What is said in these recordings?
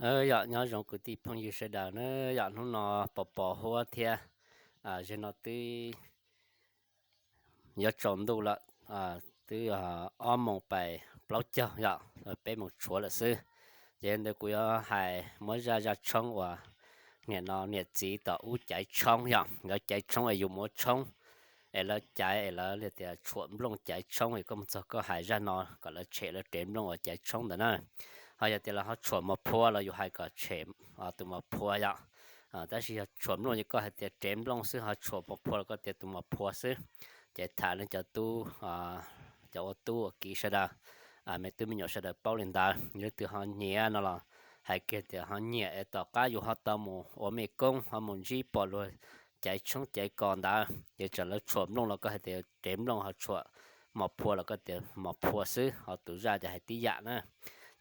Yog nyob zoo kwv tij phooj ywg sawv daws na, yog hnub no pos pos huab thiab, zaum no twb yuav tsaus ntuj lawm, twb ob moos pais plaub caug yom, peb moos tshuav lawm xwb. Ces ntawd kuv yuav hais muab zaj zaj tshoob uas nim no niam txiv tom ub caiv tshoob yom, lawv caiv tshoob es yus mus ua tshoob, es lawv caiv es lawv li tias tshuam nplooj caiv tshoob, es koj mus txog koj hais zaj no kom lawv tshem lawv rev nplooj uas caiv tshoob ntawd na. Ho yog tias lawv ho tshuam mos phua los yus hais kom tshem tus mos phua yom. Tab sis yog tshuam nplooj ces koj hais tias rev nplooj xwb, ho tshuam mos phua los koj tias tus mos phua xwb. Ces tham nej cov tub, cov ua tub ua kiv sawv daws, me tub me nyuam sawv daws paub li ntawd. Leej twg ho nyiam no los hais kiag tias ho nyiam es tom qab yus ho tau mus ua mej koob ho mus ntsib pom luag caiv tshoob caiv kos ntawd ces txawm lawv tshuam nplooj los koj hais tias rev nplooj, ho tshuam mos phua los koj tias mos phua xwb, ho tus zaj ces hais tib yam na.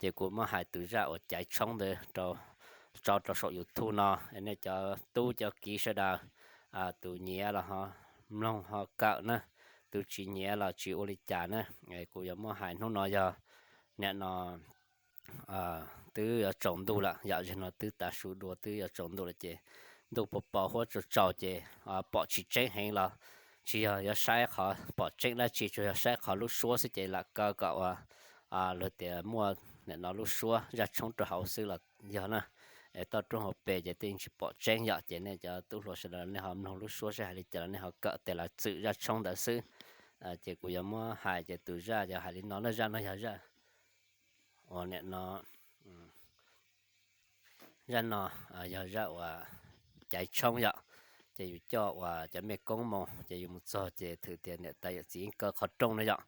Ces kuv muab hais tus zaj uas caiv tshoob ntawd tso rau saum YouTube no, nej cov tub cov kiv sawv daws, tus nyiam los ho mloog ho kawm na, tus tsis nyiam los tsis ua li cas na. Kuv yuav muab hais hnub no yog nim no twb yuav tsaus ntuj lawm yom, zaum no twb tav su dua twb yuav tsaus ntuj lawm ces ntuj pos pos huab tsaus tsaus ces pom tsis tseeb heev los tsis yog yuav saib qhov pom tseeb dab tsi, tsuas yog saib qhov lub suab xwb ces lam kaw kom ua luag tias muaj nim no lub suab zaj tshoob rau hauv xwb los yog na. Es toj roob hauv pes ces tej tsis pom tseeb yom, ces nej cov tub hluas sawv daws nej ho mloog lub suab saib hais li cas los nej ho kawm tes lawv txwm zaj tshoob ntawd xwb. Ces kuv yuav muab hais ces tus zaj yog hais li no na, zaj no yog zaj uas nim no, zaj no yog zaj uas caiv tshoob yom. Ces yus coj uas cov mej koob mus ces yus mus txog ces thwm tias niam tais yawm txiv yeej kaw qhov rooj no yom.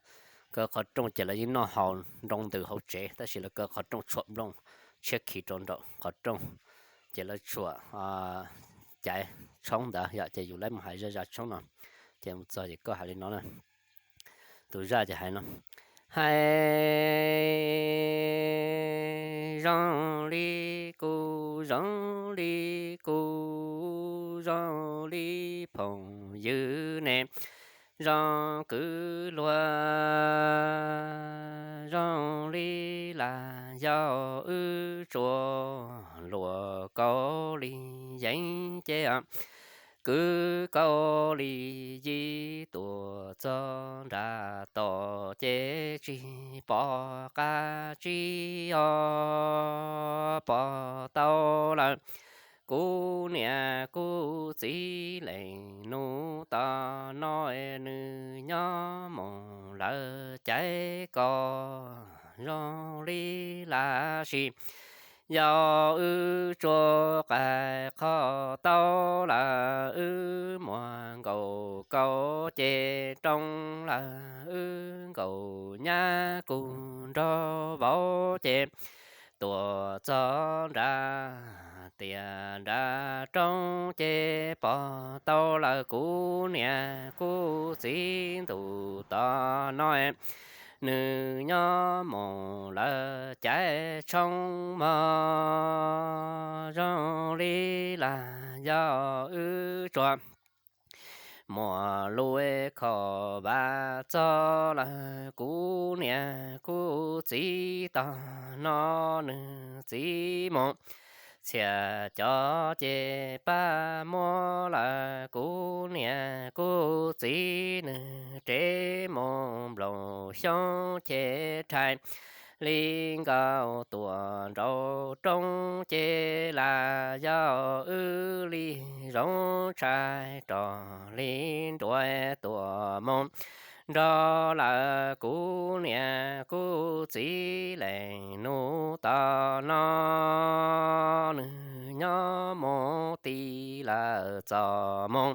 Kaw qhov rooj ces lawv yeej noj haus nroo ntws hauv tsev tab sis lawv kaw qhov rooj tshuam nplooj tshiab khiv rau nraum qhov rooj, ces lawv tshuam caiv tshoob ntawd yom. Ces yus laib mus hais zaj zaj tshoob no, ces mus txog ces koj hais li no na. Tus zaj ces hais no: Hais zoo li kuv, zoo li kuv, zoo li phooj ywg ne, zoo kwv luag, zoo li las yog wb tsuas luag kaus li yeeb ces kwv kaus li yim tuaj txog nram tom ces tsis pom qab tsis os pom tau lawm kuv niam kuv txiv leej nus tom no, nws nyob mus lawv caiv kos zoo li las sis. Yog wb tsuas qais qhov tau lawm wb muag nkaus kaus ces rooj lawm wb nkaus nyab kuj nrog vauv ces tuaj txog nram tiaj nram roob ces pom tau lawm kuv niam kuv txiv ntus tom no, nws nyob mus lawv caiv tshoob mog zoo li las yog wb tsuas muaj lub khob vav txog lawm kuv niam kuv txiv tom no, nws txiv mus txhia cov ces pab muab lawm kuv niam kuv txiv, nws rev mus nplooj xyoob ces rhais li nkaus tuaj nraum roob ces las yog wb li zoov tshais rog li nruas tuaj mus nrog lawm kuv niam kuv txiv leej nus tom no, nws nyob mus ti lawm txoj moo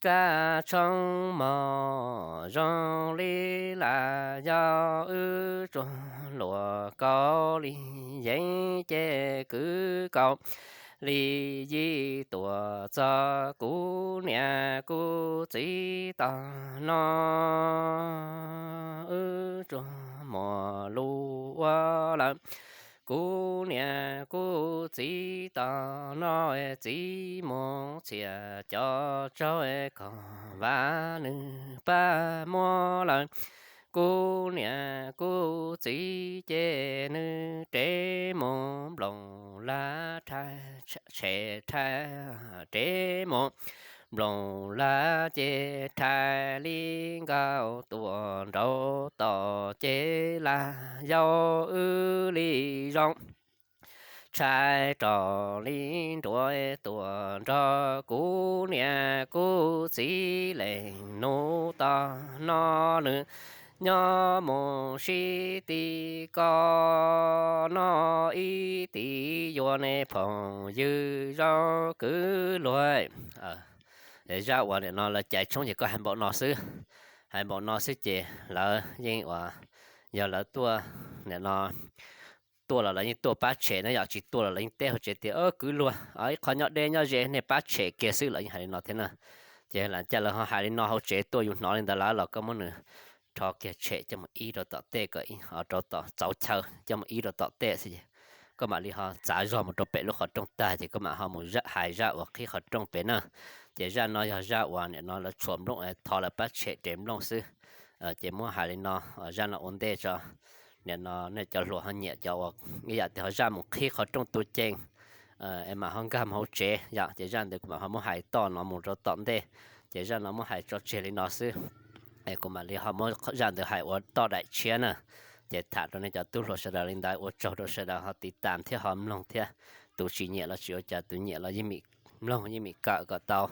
kab tshoob mog zoo li las yog wb tsuas luag kaus li yeeb ces kwv kaus li yim tuaj txog kuv niam kuv txiv tom no, wb tsuas muaj lus ua lawm kuv niam kuv txiv tom no, txiv mus txhia cov tsaug khob vav nws pab muab lawm kuv niam kuv txiv ces nws rev mus nploos lab rhais, tshem rhais, rev mus nploos lab ces rhais li nkaus tuaj nraud tos ces laj yau wb li zoo. Tshais rau li nruas tuaj nrog kuv niam kuv txiv leej hnub tom no nws nyob mus sib tim koj noj ib tim yuav nej phooj ywg zoo kwv luag. Zaj uas nim no lawv cais tshoob ces koj hais npaum no xwb, hais npaum no xwb ces lawv yeej uas yog lawv tuaj nim no tuaj los lawv yeej tuaj pab tshem na, yog tsis tuaj los lawv yeej teb hauv tsev tias, Kwv luag, ib qho nyob deb nyob ze nej pab tshem kiag xwb, lawv yeej hais li no thiab na. Ces lam cas lawv ho hais li no hauv tsev tuaj yus hnov li ntawd lawm los koj muab nws rho kiag tshem coj mus ib rau tom tej kom rau tom txauv chaw coj mus ib rau tom tej xwb ces koj mam li ho txav zog mus rau pem lub qhov rooj tag ces koj mam ho mus hais zaj uas qhib qhov rooj pem na. Ces zaj no yog zaj uas nim no lawv tshuam nplooj thov lawv pab tshem rev nplooj xwb. Ces muab hais li no, zaj no ua ntej tso, nim no nej cov hluas ho nyiam cov uas ib yam tias ho zaj mus qhib qhov rooj tu cees es mam ho nkag mus hauv tsev yom. Ces zaj ntawd kuv mam ho muab hais toj no mus rau tom ntej. Ces zaj no muab hais tso tseg li no xwb es kuv mam li ho muab zaj ntawd hais ua toj daim tshiab na. Ces tham rau nej cov tub hluas sawv daws li ntawd, ua tsaug rau sawv daws ho tiv tam thiab ho mloog thiab. Tus tsis nyiam los tsis ua cas, tus nyiam los yeej meem mloog yeej meem kawm kom tau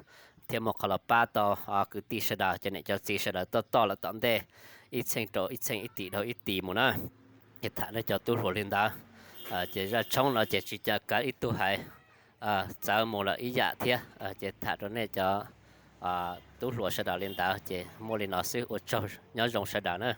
thiab muaj qhov los pab tau kwv tij sawv daws, cov niam cov txiv sawv daws toj toj lawm tom ntej, ib txheej rau ib txheej, ib tim dhau ib tim mus na. Ces tham nej cov tub hluas li ntawd. Ces zaj tshoob no ces tsis cas kav ib tug hais, txawv mus lawm ib yam thiab. Ces tham rau nej cov tub hluas sawv daws li ntawd ces muaj li no xwb, ua tsaug, nyob zoo sawv daws na.